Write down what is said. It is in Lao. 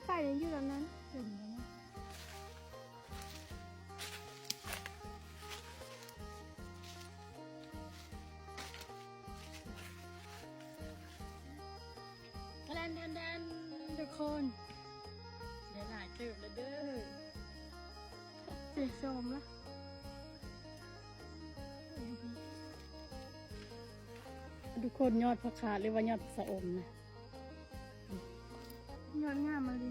ໄຟຍັງຢູ່ແລ້ວນັ້ນ ແດນ ແດນ ແດນ ທຸກຄົນ ໄດ້ຫຼາຍເຕີບແລ້ວເດີ ເສຍໂສມລະ ທຸກຄົນ ຍອດຜັກຄາດ ຫຼືວ່າຍອດຊະອົມນະ ຍອດງາມມາກ.